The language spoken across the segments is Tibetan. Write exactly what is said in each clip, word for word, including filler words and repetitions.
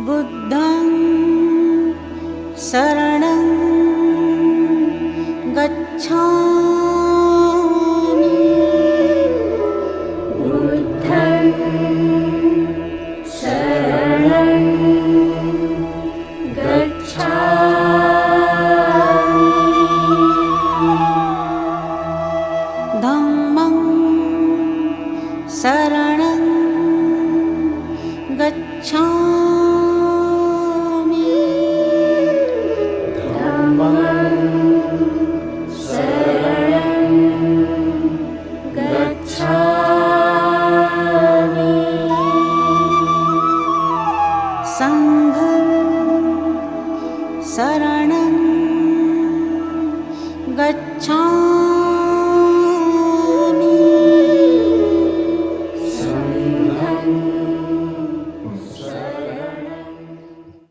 बुद्धं शरणं गच्छामि। बुद्धं शरणं गच्छामि। धम्मं शरणं गच्छामि। गच्छामि। सङ्घं शरणं गच्छामि। सङ्घं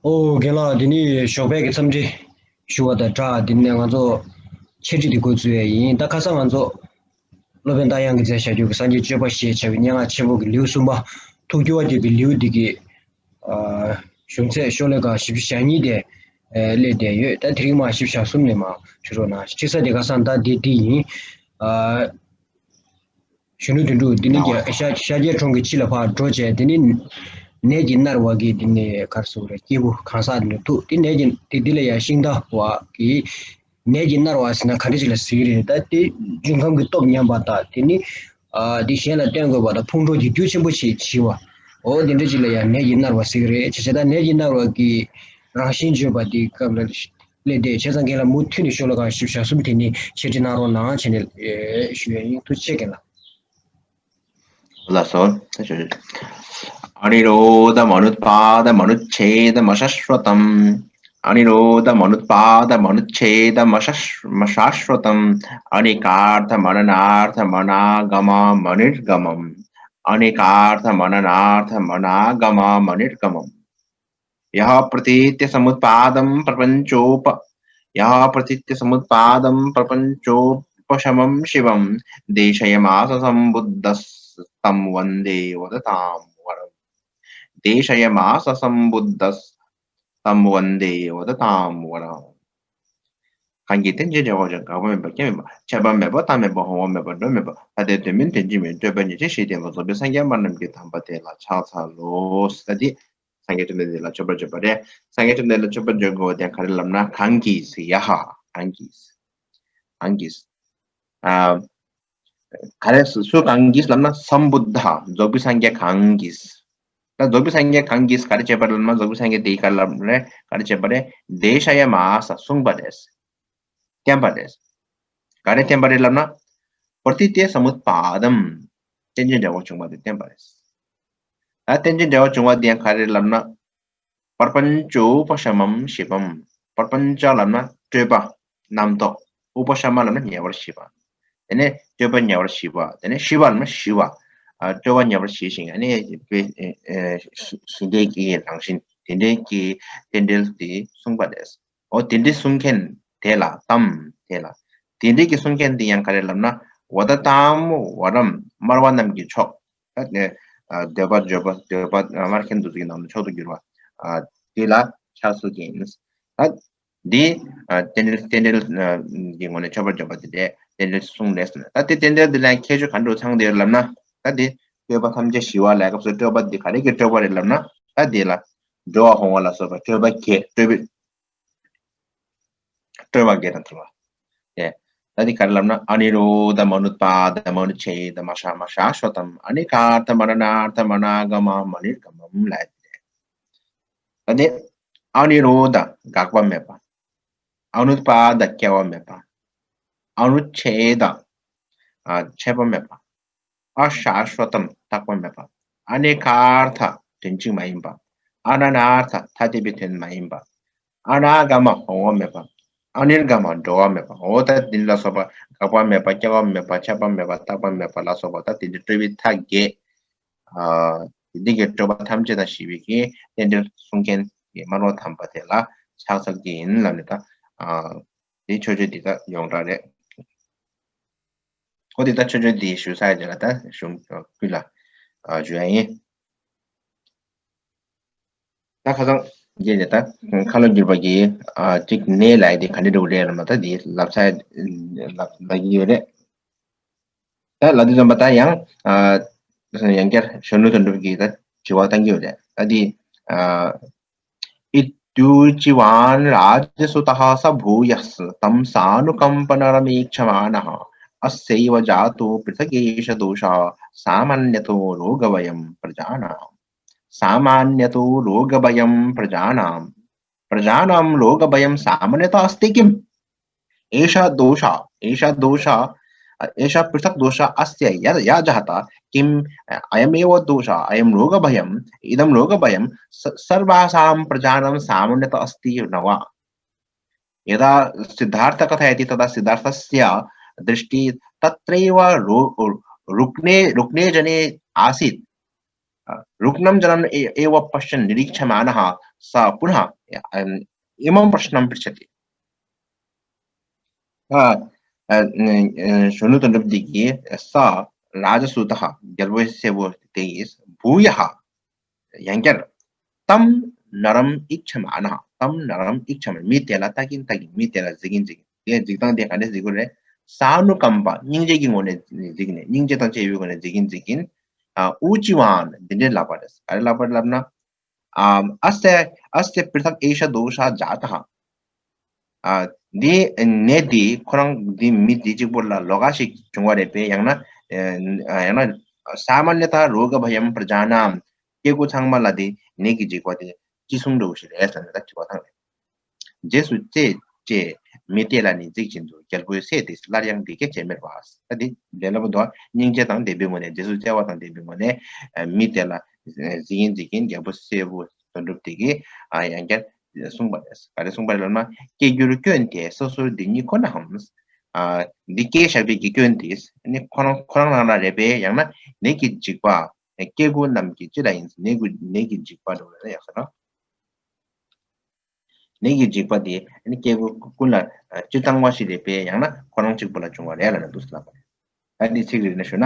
ཨོ་རྒན་ལགས། འདི་ནི་ཞོགས་པའི་གི་འཚམས་འདྲི་ཞུ་བ་དང་སྦྲགས། འདི་ནས་ང་ཚོ་འཆད་ཁྲིད་འདི་འགོ་འཛུགས་ཡས་ཡིན། ད་ཁ་སང་ང་ཚོ་སློབ་དཔོན་རྟ་དབྱངས་ཀྱིས་མཛད་བཞག་རྒྱུ་གི་སངས་རྒྱས་སྤྱོད་པ་ཞེས་བྱ་བའི་སྙན་ངག་ཆེན་པོ་གི་ལེའུ་གསུམ་པ། ཐུགས་སྐྱོ་བ་སྐྱེད་པའི་ལེའུ་འདི་གི་ཨ་གཞུང་ཚད་ཤོ་ལོ་ཀ་བཞི་བཅུ་ཞེ་གཉིས་དེ་ཨ་སླེབས་བསྡད་ཡོད། ད་དེ་རིང་མ་བཞི་བཅུ་ཞེ་གསུམ་ནས་མར་ཞུ་རོགས་གནང་། ཁྲིད་ས་དེ་ཁ་སང་ད་འདི་འདི་ཡིན། ཨ་གཞོན་ནུ་དོན་གྲུབ། འདི་ནི་ཤཱཀྱའི་གྲོང་གི་ཕྱི་ལ་ཕར་འགྲོ་བྱས། འདི་ནི་ནད་ཀྱིས་མནར་བ་གི་འདི་ནི་ག་རེ་ཟེར་དགོས་རེད། སྐྱེས་བུ་གང་ཟག་འདི་ནི་ཐུག་སྟེ། ནད་ཀྱི་དེ་འདི་ལ་ཡང་ཤིང་རྟ་བ་གི་ནད་ཀྱིས་མནར་བ་ཟེར་ན་ག་འདྲ་ཅིག་ལ་ཟེར་གི་རེད། ད་དེ་འབྱུང་ཁམས་ཀྱི་སྟོབས་ཉམས་པ་དང་། དེ་ནི་ཨ་དེ་གཞན་ལ་བསྟན་དགོས་པ་དང་། ཕུང་ཁྲོལ་གྱི་རྒྱུ་ཆེན་པོ་ཞིག་བྱེད་པ། འོ་དེ་འདྲ་ཅིག་ལ་ཡང་ནད་ཀྱིས་མནར་བ་ཟེར་གི་རེད། བྱས་བྱས་ད་ནད་ཀྱིས་མནར་བ་གི་རང་བཞིན་བརྗོད་པ་འདི་སྐབས་ལ་སླེབས་བསྡད། བྱས་ཙང་རྒན་ལགས་མུ་མཐུད་ནས་ཤོ་ལོ་ཀ་བཞི་བཅུ་ཞེ་གསུམ་དེ་ནི་འཆད་ཁྲིད་གནང་རོགས་གནང་བྱས་ནས་ཨེ་ཞུ་ཡས་ཡིན། ཐུགས་རྗེ་ཆེ་རྒན་ལགས། ལགས་སོ། ཨ་ནི་རོ་དྷ་མ་ནུ་པཱ་དྷ་མ་ནུ་ཆེ་དྷ་མ་ཤ་ཤྭ་ཏམ། ཨ་ནི་རོ་དྷ་མ་ནུ་པཱ་དྷ་མ་ནུ་ཆེ་དྷ་མ་ཤ་མ་ཤ་ཤྭ་ཏམ། ཨ་ནི་ཀཱརྠ་མ་ན་ནཱརྠ་མ་ན་ག་མ་མ་ནིར་ག་མམ། ཨ་ནི་ཀཱརྠ་མ་ན་ནཱརྠ་མ་ན་ག་མ་མ་ནིར་ག་མམ། यः प्रतीत्यसमुत्पादं प्रपञ्चोप यः प्रतीत्यसमुत्पादं प्रपञ्चोपशमं शिवं देशयमास सम्बुद्धस्तं वन्दे वदतां वरम्। देशयमास सम्बुद्धस्तं वन्दे वदतां वरम्། གང་གིས་རྟེན་ཅིང་འབྲེལ་བར་འབྱུང་། འགག་པ་མེད་པ་སྐྱེ་མེད་པ། ཆད་པ་མེད་པ་རྟག་མེད་པ། འོང་བ་མེད་པ་འགྲོ་མེད་པ། ཐ་དད་དོན་མིན་དོན་གཅིག་མིན། སྤྲོས་པ་ཉེར་ཞི་ཞེས་བསྟན་པ། རྫོགས་པའི་སངས་རྒྱས་སྨྲ་རྣམས་ཀྱི་དམ་པ་དེ་ལ་ཕྱག་འཚལ་ལོ། ད་འདི་སངས་རྒྱས་བཅོམ་ལྡན་འདས་ལ་མཆོད་པར་བརྗོད་པ་རེད། སངས་རྒྱས་བཅོམ་ལྡན་འདས་ལ་མཆོད་པར་བརྗོད་དགོས་པ་དེ་ག་རེ་ལབ་ན། གང་གིས། ཡ་ཧ། གང་གིས། གང་གིས། ཨ། ག་རེ་སུ་གང་གིས་ལབ་ན། སམ་བུདྡྷ། རྫོགས་པའི་སངས་རྒྱས་གང་གིས། ད་རྫོགས་པའི་སངས་རྒྱས་གང་གིས་ག་རེ་བྱས་པ་རེད་ལབ་ན། རྫོགས་པའི་སངས་རྒྱས་དེས་ག་རེ་ལབ་རེད། ག་རེ་བྱས་པ་རེད། དེ་ཤ་ཡ་མ་ས། གསུངས་པ་རེད། བསྟན་པ་རེད། ག་རེ་བསྟན་པ་རེད་ལབ་ན། པྲ་ཏི་ཏྱ་སམ་བུད་པ་དམ། རྟེན་ཅིང་འབྲེལ་བར་འབྱུང་བ་དེ་བསྟན་པ་རེད། ད་རྟེན་ཅིང་འབྲེལ་བར་འབྱུང་བ་དེ་ཡང་ག་རེ་ལབ་ན། པྲ་པཉྩོ་པ་ཤ་མམ་ཤི་བམ། པྲ་པཉྩ་ལབ་ན་སྤྲོས་པ། རྣམ་རྟོག་ཨུ་པ་ཤ་མ་ལབ་ན་ཉེ་བར་ཞི་བ། དེ་ནས་སྤྲོས་པ་ཉེ་བར་ཞི་བ། དེ་ནས་ཤི་བ་ལབ་ན་ཞི་བ། ཨ་སྤྲོས་པ་ཉེ་བར་ཞི་ཞིང་། ཨ་ནི་དཔེ་ཨེ་ཨེ་ཞི་བདེ་གི་རང་བཞིན་དེ་འདྲའི་གི་རྟེན་འབྲེལ་དེ་གསུངས་པ་རེད། འོ་དེ་འདྲའི་གསུང་མཁན་དེ་ལ་དམ། དེ་ལ། དེ་འདྲའི་གི་གསུང་མཁན་དེ་ཡང་ག་རེ་ལབ་ན། ཝ་ད་ཏམ་ཝ་རམ། སྨྲ་བ་རྣམས་ཀྱི་མཆོག་ད་དེ་ཨ་འདོད་པ་བརྗོད་པ་འདོད་པ་སྨྲ་མཁན་འདུ་འཛི་གི་ནང་ནས་མཆོག་ཏུ་གྱུར་པ། ཨ་དེ་ལ་ཕྱག་འཚལ་གྱིན། ད་འདི་ཨ་རྟེན་འབྲེལ་རྟེན་འབྲེལ་ཨ་གྱི་ངོས་ནས་མཆོད་པར་བརྗོད་པ་དེ་འདྲའི་རྟེན་འབྲེལ་གསུངས་རེད་ཟེར་ན། ད་དེ་རྟེན་འབྲེལ་འདི་ལ་ཁྱད་ཆོས་ག་འདྲ་ཚང་བསྡད་ཡོད་ལབ་ན། ད་དེ་སྤྲོས་པ་ཐམས་ཅད་ཞི་བ་ལ་སྐབས་སུ་སྤྲོས་པ་འདི་ག་རེ་གི་སྤྲོས་པ་རེད་ལབ་ན། ད་དེ་ལ་འགྲོ་བ་འོང་བ་ལ་སོགས་པ་སྤྲོས་པ་བརྒྱད། སྤྲོས་པའི་སྤྲོས་པ་བརྒྱད་དང་བྲལ་བ། ཨེ། ད་འདི་ག་རེ་ལབ་ན། ཨ་ནི་རོ་དྷ་མ་ནུ་པཱ་དྷ་མ་ནུ་ཆེ་དྷ་མ་ཤ་མ་ཤ་ཤྭ་ཏམ། ཨ་ནི་ཀཱརྠ་མ་ན་ནཱརྠ་མ་ན་ག་མ་མ་ནིར་ག་མམ་ལབ་ཡ་དེ་རེད། ད་འདི་ཨ་ནི་རོ་དྷ་འགག་པ་མེད་པ། ཨ་ནུ་པཱ་དྷ་སྐྱེ་བ་མེད་པ། ཨ་ནུ་ཆེ་དྷ་ཨ་ཆད་པ་མེད་པ། ཨ་ཤ་ཤྭ་ཏམ་རྟག་པ་མེད་པ། ཨ་ནི་ཀཱརྠ་དོན་གཅིག་མ་ཡིན་པ། ཨ་ན་ནཱརྠ་ཐ་དད་པའི་དོན་མ་ཡིན་པ། ཨ་ན་ག་མ་འོང་བ་མེད་པ། ཨ་ནིར་ག་མ་འགྲོ་བ་མེད་པ། འོ་ད་འདི་ལ་སོགས་པ་འགག་པ་མེད་པ། སྐྱེ་བ་མེད་པ། ཆད་པ་མེད་པ། རྟག་པ་མེད་པ་ལ་སོགས་པ། ད་དེ་འདྲའི་སྤྲོས་པའི་མཐའ་བརྒྱད། ཨ་དེ་འདྲའི་གི་སྤྲོས་པ་ཐམས་ཅད་དང་ཞི་བའི་གི་རྟེན་འབྲེལ་གསུང་མཁན་གྱི་སྨྲ་བ་དམ་པ་དེ་ལ་ཕྱག་འཚལ་གྱིན་ལབ་ནས། ད་ཨ་དེ་མཆོད་བརྗོད་འདི་ད་ཡོངས་གྲགས་རེད། འོ་དེ་ད་མཆོད་བརྗོད་འདི་ཞུ་ཚར་རྗེས་ལ་ད་གཞུང་ཀུན་ལ་ཨ་ཞུ་ཡ་ཡིན། ད་ཁ་སང་རྗེས་ནས་ད་ཁ་ལོ་བསྒྱུར་བ་གི་ཨ་གཅིག་ནས་ལབ་ཡ་དེ་ག་འདྲ་འདྲ་བོ་རེད་ལབ་ན། ད་དེ་ལབ་ཚར་ལབ་ལབ་ཀྱི་ཡོད་རེད། ད་ལབ་དུས་ཙམ་པ་ད་ཡང་ཨ་ཡང་བསྐྱར་གཞོན་ནུ་དོན་གྲུབ་ཀྱིས་ད་དྲི་བ་བཏང་གི་ཡོད་རེད། ད་དེ་ཨ། इत्युचिवान् राजसुतः स भूयस् तं सानुकम्पनरमीक्षमाणः। अस्यैव जातो पृथगेष दोषः सामान्यतो रोगभयं प्रजानाम्। सामान्यतो रोगभयं प्रजानाम्। प्रजानां रोगभयं सामान्यतः अस्ति किम्? एषः दोषः, एषः दोषः, एषः पृथक् दोषः अस्य य या जाता। किम्? अयमेव दोषः, अयं रोगभयम्, इदं रोगभयं स सर्वासां प्रजानां सामान्यतः अस्ति न वा? यदा सिद्धार्थ कथयति तदा सिद्धार्थस्य दृष्टि तत्रैव रो रुग्णे रुग्णे जने आसीत्। अ, रुग्णं जनम् ए एव पश्यन् निरीक्षमाणः स पुनः अ इमं प्रश्नं पृच्छति। अ अ གཞོན་ནུ་དོན་གྲུབ་འདི་གིས་स राजसुतः རྒྱལ་པོའི་སྲས་པོ་དེ་ཡིས་भूयः ཡང་བསྐྱར तं नरम् इक्षमाणः, तं नरम् इक्षमाणः མི་དེ་ལ་ལྟ་གིན་ལྟ་གིན། མི་དེ་ལ་གཟིགས་གིན་གཟིགས་གིན། དེ་གཟིགས་སྟངས་དེ་ག་འདྲ་གཟིགས་དགོས་རེད། सानुकम्प སྙིང་རྗེ་གི་ངོས་ནས་གཟིགས་ནས། སྙིང་རྗེ་དང་བཅས་པའི་ངོས་ནས་གཟིགས་གིན་གཟིགས་གིན། ཨ་ऊचिवान् འདི་འདྲས་ལབ་པ་རེད། ག་རེ་ལབ་པ་རེད་ལབ་ན། आम् अस्य अस्य पृथक् एष दोषः जातः। ཨ་འདི་ནད་འདི་ཁོ་རང་འདི་མི་འདི་གཅིག་པོ་ལ་ལོགས་ཀ་ཞིག་བྱུང་བ་རེད་པས། ཡང་ན་ཨ་ཡང་ན་सामान्यतः रोगभयं प्रजानाम् སྐྱེ་དགུ་ཚང་མ་ལ་འདི་ནད་ཀྱི་འཇིགས་པ་འདི་ཅི་གསུང་འདྲ་བོ་ཞིག་རེད་ཟེར་ནས་ད་དྲི་བ་བཏང་རེད། རྗེས་སུ་སྐྱེས་ཅེས་མི་དེ་ལ་ནི་གཟིགས་བཞིན་དུ་རྒྱལ་པོའི་སྲས་དེས་སླར་ཡང་འདི་སྐད་ཅེས་སྨྲས་པ། ད་འདི་ལས་སླ་པོ་འདུག་སྙིང་རྗེ་དང་ལྡན་པའི་ངོས་ནས། རྗེས་སུ་སྐྱེ་བ་དང་ལྡན་པའི་ངོས་ནས་མི་དེ་ལ་གཟིགས་གིན་གཟིགས་གིན་རྒྱལ་པོའི་སྲས་པོ་དོན་གྲུབ་དེ་གིས་ཡང་བསྐྱར་གསུངས་པ་རེད། ག་རེ་གསུངས་པ་རེད་ལབ་ན། སྐྱེ་འགྱུར་སྐྱོན་དེ་སོ་སོར་འདི་ཉིད་ཁོ་ནའམ། འདི་སྐྱེས་བཞག་པའི་གི་སྐྱོན་དེ་ནི་ཁོ་རང་ཁོ་རང་རང་ལ་རེད་པས། ཡང་ན་ནད་ཀྱི་འཇིགས་པ་སྐྱེ་དགུ་རྣམས་ཀྱི་སྤྱི་ལ་ཡིན། ནད་ཀྱི་ནད་ཀྱི་འཇིགས་པ་འགྲོ་བ་ལ་ཡག་ས་རེད། ནད་ཀྱི་འཇིགས་པ་དེ་ནི་སྐྱེ་དགུ་ཀུན་ལ་སྤྱིར་བཏང་བ་ཞིག་རེད་པས། ཡང་ན་ཁོ་རང་གཅིག་པུ་ལ་བྱུང་བ་རེད་ལབ་ན་འདུག་ཟེར་ལབ་པ་རེད། ད་འདི་ཚིག་རེ་ནས་ཞུ་ན།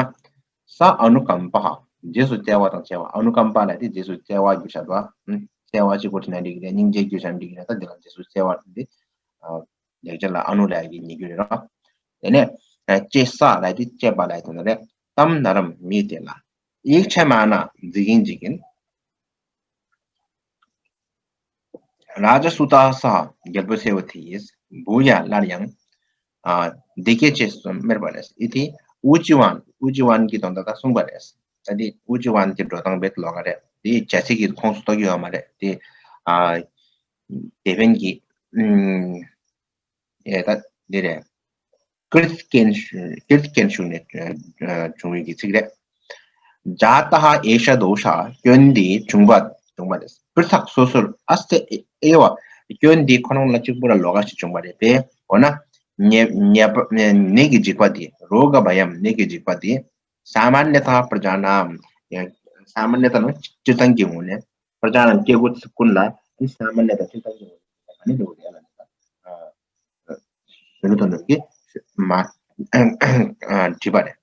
स अनुकम्पः རྗེས་སུ་བརྩེ་བ་དང་བཅས་པ། ཨ་ནུ་ཀམ་པ་ལབ་དེ་རྗེས་སུ་བརྩེ་བ་རྒྱུ་བྱ་བ། བརྩེ་བ་གཅིག་པོ་བྲིས་ན་འགྲིག་གི་རེད། སྙིང་རྗེ་རྒྱུ་བྱ་འགྲིག་གི་རེད། ད་འདི་ལ་རྗེས་སུ་བརྩེ་བ་འདི་ལེགས་སྦྱར་ལ་ཨ་ནུ་ལབ་ཀྱི་ཉེ་རྒྱུ་རེད་རོ། དེ་ནས་ཅེས་ས་ལབ་དེ་ཅེས་པ་ལབ་དེ་ནི་རེད། ཏམ་ན་རམ་མི་དེ་ལ། ཡིག་ཆ་མ་ན་འཛིན་གིན་འཇིག་གིན། རཱ་ཇ་སུ་ཏ་ས་རྒྱལ་པོའི་སྲས་པོ་དེ་ཡིས་བུ་ཡ་སླར་ཡང་འདི་སྐད་ཅེས་སུ་སྨྲས་པ་རེད། ཨི་ཐི་ཨུ་ཅི་ཝན། ཨུ་ཅི་ཝན་གྱི་དོན་དག་ད་གསུངས་པ་རེད། ད་དེ་ཨུ་ཅི་ཝན་གྱི་འགྲོ་སྟངས་བེད་ལོག་ག་རེད། དེ་བྱ་ཚིག་གི་ཁོངས་སུ་གཏོགས་ཀྱི་ཡོད་མ་རེད། དེ་དེ་ཕན་གྱི་ཨེ་ད་འདི་རེད། ཀིརྟ་ཀན་ཀིརྟ་ཀན་ཤུ་ནས་བྱུང་བའི་གི་ཚིག་རེད། ཇཱ་ཏ་ཧ་ཨེ་ཤ་དོ་ཤ་སྐྱོན་འདི་བྱུང་བ་བྱུང་བ་རེད། པྲི་ཐག་སོ་སོར་ཨ་སྟེ་ཨེ་བ་སྐྱོན་འདི་ཁོ་རང་ལ་གཅིག་པུ་ལ་ལོགས་ཀ་ཞིག་བྱུང་བ་རེད་པས། འོ་ན་ཉེ་ཉེ་པ་ནད་ཀྱི་འཇིགས་པ་འདི་རོ་ག་བ་ཡམ་ནད་ཀྱི་འཇིགས་པ་འདི་ས་མ་ནེ་ཐ་པྲ་ཇཱ་ནམ། ས་མ་ནེ་ཐ་ནི་སྤྱིར་བཏང་གི་ངོས་ནས་པྲ་ཇཱ་ནམ་སྐྱེ་དགུ་ཀུན་ལ་ས་མ་ནེ་ཐ་སྤྱིར་བཏང་གི་ངོས་ནས་ག་ནས་འགྲོ་གི་རེད་ལ་ནི། གཞོན་ནུ་དོན་གྲུབ་ཀྱིས་མ་བྲིས་པ་རེད།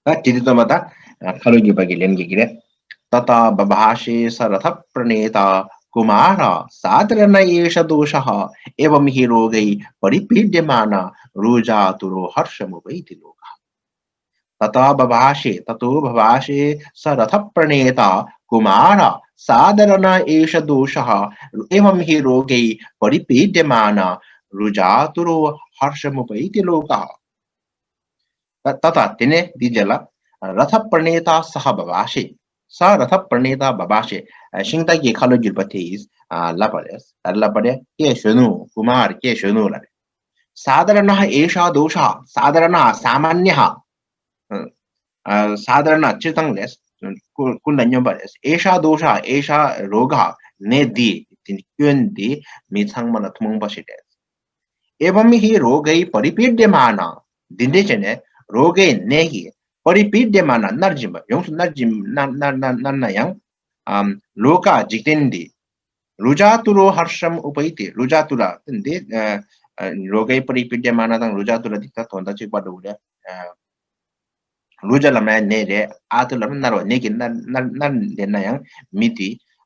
ད་བྲིས་དུས་ཙམ་པ་ད་ཁ་ལོ་སྒྱུར་བ་གི་ལན་རྒྱག་གི་རེད། ततः बभाषे स रथप्रणेता कुमार सादरन एष दोषः एवं हि रोगैः परिपीड्यमाना रुजातुरो हर्षमुपैति लोकः। ततः बभाषे ततो बभाषे स रथप्रणेता कुमार सादरन एष दोषः एवं हि रोगैः परिपीड्यमाना रुजातुरो हर्षमुपैति लोकः। ད་ད་ད་དེ་ནས་འདི་རྗེས་ལ་ར་ཐ་པྲ་ནེ་ཏ་སཱ་ཧ་བ་བྷ་ཤེ། ས་ར་ཐ་པྲ་ནེ་ཏ་བ་བྷ་ཤེ། ཤིང་རྟ་གི་ཁ་ལོ་བསྒྱུར་བ་དེ་ཡིས་ལབ་པ་རེད། ལབ་པ་རེད། ཀྱེ་གཞོན་ནུ་ཀུ་མཱར་ཀྱེ་གཞོན་ནུ་ལབ་རེད། སཱ་དྷ་ར་ན་ཧ་ཨེ་ཤ་དོ་ཤ། སཱ་དྷ་ར་ན་སཱ་མ་ཉ་ཧ། སཱ་དྷ་ར་ན་སྤྱིར་བཏང་རེད། ཀུན་ལ་སྙོམས་པ་རེད། ཨེ་ཤ་དོ་ཤ་ཨེ་ཤ་རོ་ག་ནད་འདི་དེ་ནི་སྐྱོན་འདི་མི་ཚང་མ་ལ་ཐུན་མོང་པ་ཞིག་རེད། एवं हि रोगैः परिपीड्यमाना འདི་འདྲས་བྱས་ནས་རོ་གའི་ནད་ཀྱིས་པ་རི་པི་ཌི་མ་ན་མནར་བཞིན་པ། ཡོངས་སུ་མནར་བཞིན་མནར་མནར་མནར་མནར་ན་ཡང་། ཨམ། ལོ་ཀ་འཇིག་རྟེན་འདི་རུ་ཇཱ་ཏུ་རོ་ཧར་ཤམ་ཨུ་པ་ཡི་ཏི། རུ་ཇཱ་ཏུ་ར་འདི་ཨ་ཨ་རོ་གའི་པ་རི་པི་ཌི་མ་ན་དང་རུ་ཇཱ་ཏུ་ར་འདི་ད་དོན་དག་གཅིག་པ་འདྲ་བོ་རེད། ཨ། རུ་ཇཱ་ལབ་ན་ནད་རེད། ཨ་ཏུ་ལབ་ན་མནར་བ། ནད་ཀྱིས་མནར་མནར་མནར་བསྡད་ན་ཡང་མི་དེ་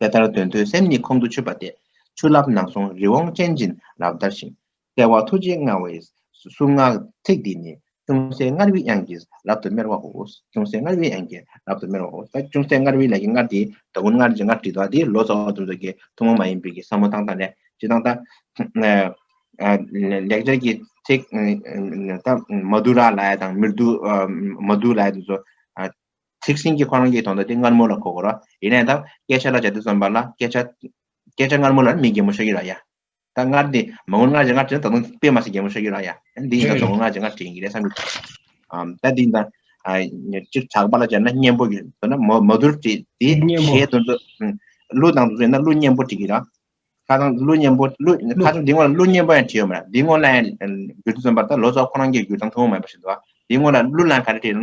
དེ་ལྟར་དོན་མཐུན་སེམས་ཉིད་ཁོང་དུ་ཆུད་པ་སྟེ། ཆུ་རླབས་ནང་སོང་རི་བོང་ཅན་བཞིན་རབ་འདར་ཞིང་། བརྩེ་བ་ཐུགས་རྗེས་མངའ་བའི་གཟུངས་སྔགས་ཚིག་འདི་ནི། ཅུང་ཟད་མངར་བའི་དབྱངས་ཀྱིས་རབ་ཏུ་སྨྲ་བའོ། ཅུང་ཟད་མངར་བའི་དབྱངས་ཀྱིས་རབ་ཏུ་སྨྲ་བའོ། ད་ཅུང་ཟད་མངར་བའི་ལས་ཀྱི་མངར་དེ་ད་གུན་མངར་ཅིག་མངར་བྲིས་འདུག་དེ་ལོ་ཙཱ་བ་དེ་ཚོ་གི་ཐུན་མོང་མ་ཡིན་པའི་གི་བསམ་བློ་བཏང་སྟངས་རེད། སྤྱིར་བཏང་ད་ལེགས་སྦྱར་གྱི་ཚིག་ད་མ་དུ་ར་ལབ་ཡ་དང་མི་རྡུ་མ་དུ་ལབ་ཡ་དེ་ཚོ། ཚིག་ཟིན་གྱི་ཁོ་རང་གི་དོན་དག་དེ་མངར་མོ་ལ་གོ་དགོས་ར། ཡིན་ནའི་ད་སྐད་ཆ་ལ་བྱ་དུས་ཙམ་པ་ལ་སྐད་ཆ་སྐད་ཆ་མངར་མོ་ལ་མི་གད་མོ་ཤོར་གྱི་ར་ཡ། ད་མངར་དེ་མ་གུན་མངར་ཅིག་མངར་དེ་ད་དུང་དཔེ་མ་སྲིད་གད་མོ་ཤོར་གྱི་ར་ཡ། འདི་ཡིན་ད་མ་གུན་མངར་ཅིག་མངར་དྲན་གྱི་རེད་བསམ་གྱི། ད་འདི་ཡིན་ད་སྤྱིར་གྲགས་པ་ལ་བྱས་ན་སྙན་པོ་གི་དོན་ན་མ་མ་དུར་དྲི་དེ་གཞས་དོན་དུ་གླུ་དང་དུ་བཟོས་ན་གླུ་སྙན་པོ་བྲིས་ཀྱི་ར། ཁ་སང་གླུ་སྙན་པོ་གླུ་ཁ་སང་འདི་སྔོན་ལ་གླུ་སྙན་པོ་ཡང་བྲིས་ཡོད་མ་རེད། འདི་སྔོན་ལ་ཡང་བསྒྱུར་དུས་ཙམ་པར་ད་ལོ་ཙཱ་བ་ཁོ་རང་གིས་བསྒྱུར་སྟངས་ཐུན་མོང་མ་ཡིན་པ་ཞིག་འདུག་འདི་སྔོན་ལ་གླུ་ལ་ག་རེ་བྲིས་ཡོད་ན།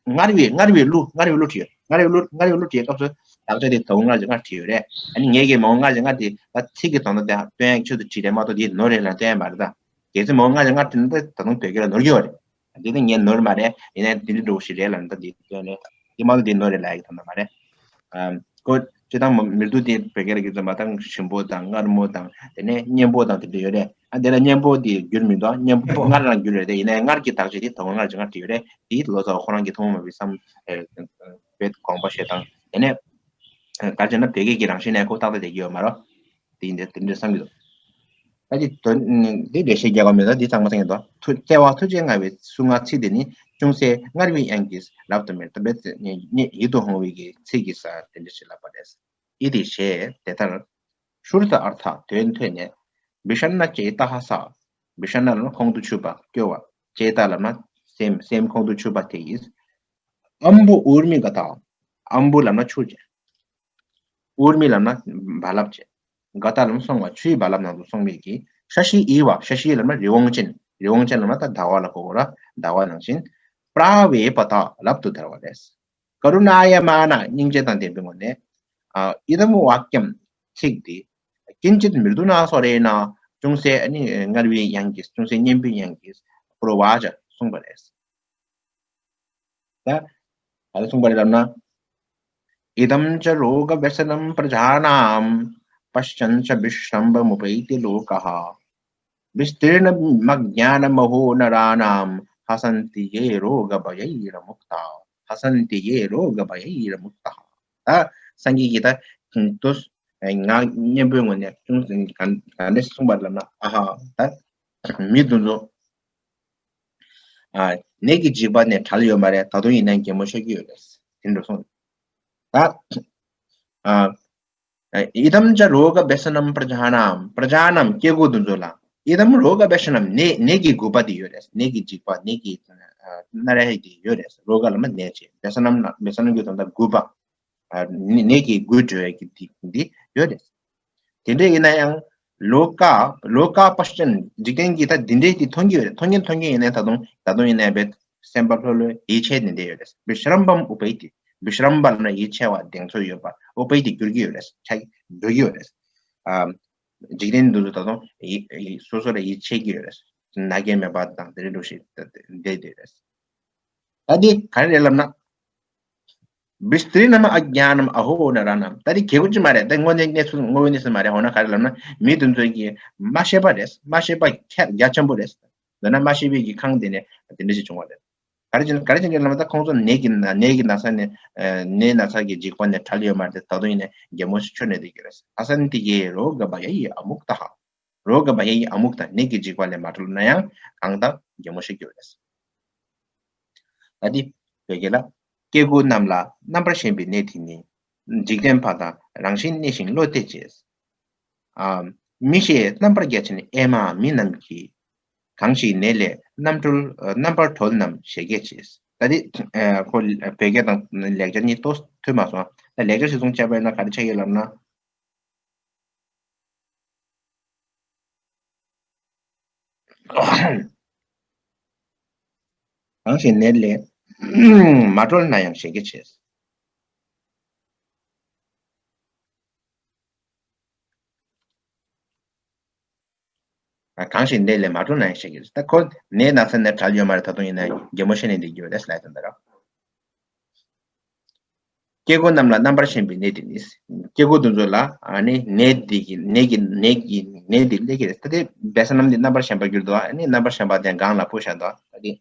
མངར་བའི་མངར་བའི་གླུ་མངར་བའི་གླུ་བྲིས་ཡོད། མངར་བའི་གླུ་མངར་བའི་གླུ་བྲིས་སྐབས་སུ་དག་ཆ་དེ་ད་གུན་མངར་ཅིག་མངར་བྲིས་ཡོད་རེད། ཨ་ནི་ངས་ཀྱིས་མ་གུན་མངར་ཅིག་མངར་དེ་ད་ཚིག་གི་དོན་དག་དེ་སྟོན་ཡག་ཆེད་དུ་བྲིས་རེད་མ་གཏོགས་དེ་ནོར་རེད་ལ་སྟོན་ཡག་མ་རེད་ད། གལ་སྲིད་མོ་སྔར་ལས་སྔར་དེ་ནི་ད་དུང་བོད་སྐད་ལ་ནོར་གྱི་ཡོད་རེད། འདི་ནི་ངས་ནོར་མ་རེད། ཡིན་ནའི་འདི་འདྲ་འགྲོ་ཞིག་རེད་ལབ་ན། ད་འདི་ཡོད་ནས་འདི་མ་གཏོགས་འདི་ནོར་རེད་ལབ་ཡག་ད་ན་མ་རེད། ཨམ། ཁོ་སྤྱིར་བཏང་མོ་མི་སྡུག་དེ་བོད་སྐད་ལ་གི་ཚོ་མ་དང་ཞིམ་པོ་དང་མངར་མོ་དང་དེ་ནས་སྙན་པོ་དང་དེ་འདྲ་ཡོད་རེད། ཨ་དེ་ལ་སྙན་པོ་དེ་འགྱུར་མི་འདུག་སྙན་པོ་སྔར་རང་འགྱུར་རེད་དེ། ཡིན་ནའི་སྔར་གྱི་དག་ཆ་དེ་ད་དུང་སྔར་གྱི་སྔར་དེ་ཡོད་རེད། དེ་ལོ་ཙཱ་བ་ཁོ་རང་གི་ཐུན་མོང་མ་ཡིན་པའི་བསམ་བོད་དགོངས་པ་བཞེས་སྟངས་དེ་ནས་ག་རེ་བྱས་ན་བོད་སྐད་ཀྱི་རང་བཞིན་ནས་ཁོ་ཏག་ཏག་བསྡད་ཀྱི་ཡོད་མ་རེད། དེ་ཡིན་དེ་དེ་འདྲ་བསམ་གྱི་འདུག་ད་ཅི་དོན་འདི་འགྲེལ་བཤད་རྒྱག་པ་མེད་ད། འདི་ཚང་མ་ཚང་གི་འདུག་ཐུ་བརྩེ་བ་ཐུགས་རྗེ་མངའ་བའི་གསུང་ངག་ཚིག་འདི་ནི་ཅུང་ཟད་མངར་བའི་དབྱངས་ཀྱིས་རབ་ཏུ་མེར་ཏོ་བེ་ཡིད་དུ་འོང་བའི་གི་ཚིག་གི་ས་དེ་འདྲ་ཞིག་ལབ་པ་རེད། ཨི་ཏི་ཞེས་དེ་ལྟར་ཤྲུ་ཏ་ཨར་ཐ་དོན་ཐོས་ནས་བི་ཤ་ན་ཅེ་ཏ་ཧ་ས། བི་ཤ་ན་ལབ་ན་ཁོང་དུ་ཆུད་པ་སྐྱོ་བ། ཅེ་ཏ་ལབ་ན་སེམས་སེམས་ཁོང་དུ་ཆུད་པ་དེ་ཡིས། ཨམ་བུ་ཨུར་མི་ག་ཏ། ཨམ་བུ་ལབ་ན་ཆུ་བྱས། ཨུར་མི་ལབ་ན་རྦ་རླབས་བྱས། ག་ཏ་ལབ་ན་སོང་བ། ཆུའི་རྦ་རླབས་ནང་དུ་སོང་བའི་གི་ཤ་ཤི་ཨི་བ། ཤ་ཤི་ལབ་ན་རི་བོང་ཅན། རི་བོང་ཅན་ལབ་ན་ད་ཟླ་བ་ལ་གོ་དགོས་ར། ཟླ་བ་ནང་བཞིན། པྲ་བྷེ་པ་ཏ། རབ་ཏུ་དར་བ་རེད། ཀ་རུ་ཎ་ཡ་མ་ན། སྙིང་རྗེ་དང་ལྡན་པའི་ངོས་ནས། ཨ་ཨི་དམ་ཝཱ་ཀྱམ། ཚིག་འདི། ཀིན་ཅིད་མྲི་དུ་ན་སྭ་རེ་ན། ཅུང་ཟད་ཨ་ནི་མངར་བའི་དབྱངས་ཀྱིས། ཅུང་ཟད་སྙན་པའི་དབྱངས་ཀྱིས། པྲོ་ཝཱ་ཅ། གསུངས་པ་རེད། ད་ག་རེ་གསུངས་པ་རེད་ལབ་ན། इदं च रोगव्यसनं प्रजानां पश्यन् च विश्रम्भमुपैति लोकः। विस्तीर्णमज्ञानमहो नराणां हसन्ति ये रोगभयैरमुक्ताः। हसन्ति ये रोगभयैरमुक्ताः। ད་སངས་རྒྱས་ཀྱིས་ད་དུས་ངག་སྙན་པོའི་ངོས་ནས་ཅུང་ཟད་ག་ག་འདྲ་ཞིག་གསུངས་པ་རེད་ལབ་ན། ཨ་ཧ། ད་མི་དེ་ཚོ་ཨ་ནད་ཀྱི་འཇིགས་པ་ནས་བྲལ་ཡོད་མ་རེད། ད་དུང་ཡིན་ན་གད་མོ་ཤོར་གྱི་ཡོད་རེད། དེ་འདྲ་སོང་། ད་ཨ་इदं च रोगव्यसनं प्रजानां། प्रजानां། སྐྱེ་དགུ་དེ་ཚོ་ལ། इदं रोगव्यसनं། ནད་ནད་ཀྱི་རྒུད་པ་དེ་ཡོད་རེད། ནད་ཀྱི་འཇིགས་པ། ནད་ཀྱི་ཨ་མནར་ཡ་དེ་ཡོད་རེད། རོ་ག་ལབ་ན་ནད་བྱས། བྱེ་ན་ན། བྱེ་ན་ན་གྱི་དོན་དག་རྒུད་པ། ཨ་ནད་ནད་ཀྱི་རྒུད་འགྲོ་ཡ་གི་དེ་འདི་ཡོད་རེད། དེ་འདྲ་ཡིན་ན་ཡང་། लोकाः लोकाः पश्यन्། འཇིག་རྟེན་གྱི་ད་འདི་འདྲའི་དེ་མཐོང་གི་ཡོད་རེད། མཐོང་གིན་མཐོང་གིན་ཡིན་ནའི་ད་དུང་ད་དུང་ཡིན་ནའི་བེད་སེམས་པ་ལྷོད་ལྷོད་ཡིད་ཆེས་ནི་འདི་ཡོད་རེད། विश्रम्भम् उपैति། विश्रम्भ ལབ་ན་ཡིད་ཆེས་པ་གདེང་ཚོད་ཡོད་པ། उपैति། འགྱུར་གྱི་ཡོད་རེད། ཆགས་འགྲོ་གི་ཡོད་རེད། ཨ་འཇིག་རྟེན་འདི་ཚོ་ད་དུང་ཡི་ཡི་སོ་སོ་ལ་ཡིད་ཆེས་ཀྱི་ཡོད་རེད། ན་རྒས་མེད་པ་དང་དེ་འདྲ་འདྲ་ཞིག་བསྡད་བསྡད་རེད། ད་འདི་ག་རེ་རེད་ལབ་ན། विस्तीर्णमज्ञानमहो नराणाम्། ད་རེས་གལ་ཆེ་མ་རེད། ད་དངོས་གནས་གནས་ཚུལ་དངོས་པོའི་གནས་ཚུལ་མ་རེད། འོ་ན་ག་རེ་ལབ་ན། མི་དེ་ཚོ་གིས་མ་ཤེས་པ་རེད། མ་ཤེས་པ་ཁྱད་རྒྱ་ཆེན་པོ་རེད། འདོད་ན་མ་ཤེས་པའི་གི་ཁང་དེ་ནས་དེ་འདྲ་ཞིག་བྱུང་བ་རེད། ག་རེ་བྱས་ན་ག་རེ་བྱས་ན་ལབ་ན། ད་ཁོང་ཚོ་ནད་ཀྱི་ན་ནད་ཀྱི་ན་ཚ་ནས་ནད་ན་ཚ་གི་འཇིགས་པ་ནས་བྲལ་ཡོད་མ་རེད། ད་དུང་ཡིན་ནའི་གད་མོ་ཤོར་ནས་བསྡད་ཀྱི་རེད། हसन्ति ये रोगभयैः अमुक्ताः། रोगभयैः अमुक्ताः། ནད་ཀྱི་འཇིགས་པ་ལས་མ་གྲོལ་ན་ཡང་གང་ལྟར་གད་མོ་ཤོར་གྱི་ཡོད་རེད། ད་འདི་བོད་སྐད་ལ། སྐྱེ་དགུ་རྣམས་ལ་རྣམ་པར་ཞེན་པའི་ནད་དེ་ནི། འཇིག་རྟེན་པ་དག་རང་བཞིན་གནས་ཤིང་བློ་གཏད་བྱེད། ཨ་མི་ཤེས་རྣམ་པར་རྒྱ་ཆེན་ཨེ་མ་མི་རྣམས་ཀྱིས། གང་ཞིག་ནད་ལས་རྣམ་གྲོལ་རྣམ་པར་གྲོལ་རྣམས་ཞེས་བགྱི་བྱེད། ད་འདི་ཁོ་བོད་སྐད་དང་ལེགས་སྦྱར་གཉིས་ཏོག་མཐུན་མ་སོང་། ད་ལེགས་སྦྱར་གཞིར་བཟུང་བྱས་པ་ཡིན་ན་ག་རེ་ཆགས་ཀྱི་ལབ་ན། གང་ཞིག་ནད་ལས་མ་གྲོལ་ན་ཡང་ཞེས་བགྱི་བྱེད། གང་ཞིག་ནད་ལས་མ་གྲོལ་ན་ཡང་ཞེས་བགྱི་བྱེད། ད་ཁོ་ནད་ན་ཚ་ནས་བྲལ་ཡོད་མ་རེད། ད་དུང་ཡིན་ན་གད་མོ་ཤོར་ནས་བསྡད་ཀྱི་ཡོད་རེད་ལབ་དོན་དེ་རེད། སྐྱེ་དགུ་རྣམས་ལ་རྣམ་པར་ཞེན་པའི་ནད་དེ་ནི། སྐྱེ་དགུ་དེ་ཚོ་ལ་ཨ་ནི་ནད་འདི་གི་ནད་ཀྱི་ནད་ཀྱི་ནད་འདི་སླེབས་ཀྱི་རེད། ད་དེ་བེ་ས་ནམ་འདི་རྣམ་པར་ཞེན་པ་གྱུར་འདུག་ཨ་ནི་རྣམ་པར་ཞེན་པ་དེ་གང་ལ་སྤོ་བཞག་འདུག་ད་དེ་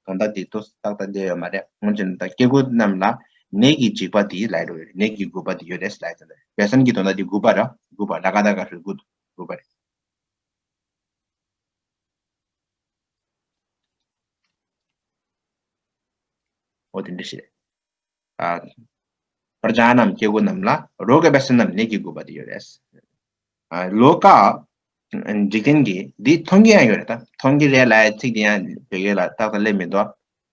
གང་ལྟར་དེ་ཏོག་ཙམ་ཏག་ཏག་བསྡད་ཡོད་མ་རེད། སྔོན་ཆད་ད་སྐྱེ་དགུ་རྣམས་ལ་ནད་ཀྱི་འཇིགས་པ་འདི་ལ་རོ་ནད་ཀྱི་རྒུད་པ་འདི་ཡོད་རེད་ལབ་ཡོད་རེད། བེ་ས་ནམ་གྱི་དོན་དག་འདི་རྒུད་པ་ར་རྒུད་པ་ལ་ཀ་ད་ག་ཧྲུལ་རྒུད་རྒུད་པ་རེད། འོ་དེ་འདྲ་ཞིག་རེད། ཨ། प्रजानां སྐྱེ་དགུ་རྣམས་ལ་रोगव्यसनं ནད་ཀྱི་རྒུད་པ་དེ་ཡོད་རེད། ཨ། लोकाः འཇིག་རྟེན་གྱི་འདི་མཐོང་གི་ཡང་ཡོད་རེད། ད་མཐོང་གི་རེད་ལབ་ཡའི་ཚིག་དེ་ཡང་བོད་སྐད་ལ་ཏག་ཏག་སླེབས་མི་འདུག་